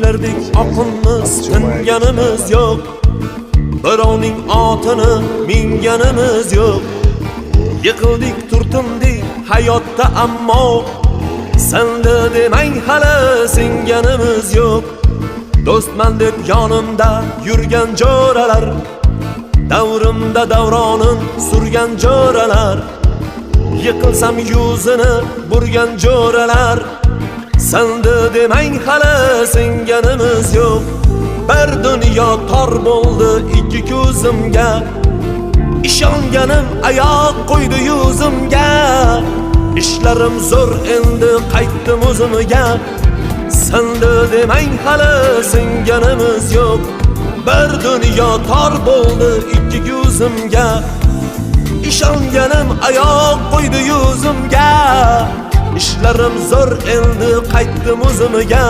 Suvlardek oqimiz, tinganimiz yo'q. Birovning otini minganimiz yo'q. Yiqildik, turtindik hayotda, ammo sindi demang, hali singanimiz yo'q. Do'stman deb yonimda yurgan jo'ralar, davrimda davronin surgan jo'ralar, yiqilsam yuzini burgan jo'ralar, sindi demang, hali singanimiz yo'q. Bir dunyo tor bo'ldi ikki ko'zimga, ishonganim oyoq qo'ydi yuzimga. Ishlarim zo'r, endi qaytdim o'zimga. Sindi demang, hali singanimiz yo'q. Bir dunyo tor bo'ldi ikki ko'zimga, ishonganim oyoq qo'ydi yuzimga. Ishlarim zo'r, endi qaytdim o'zimga. Sindi demang, hali singanimiz yo'q. Bir dunyo tor bo'ldi ikki ko'zimga, ishonganim oyoq qo'ydi yuzimga. Ishlarim zo'r, endi qaytdim o'zimga.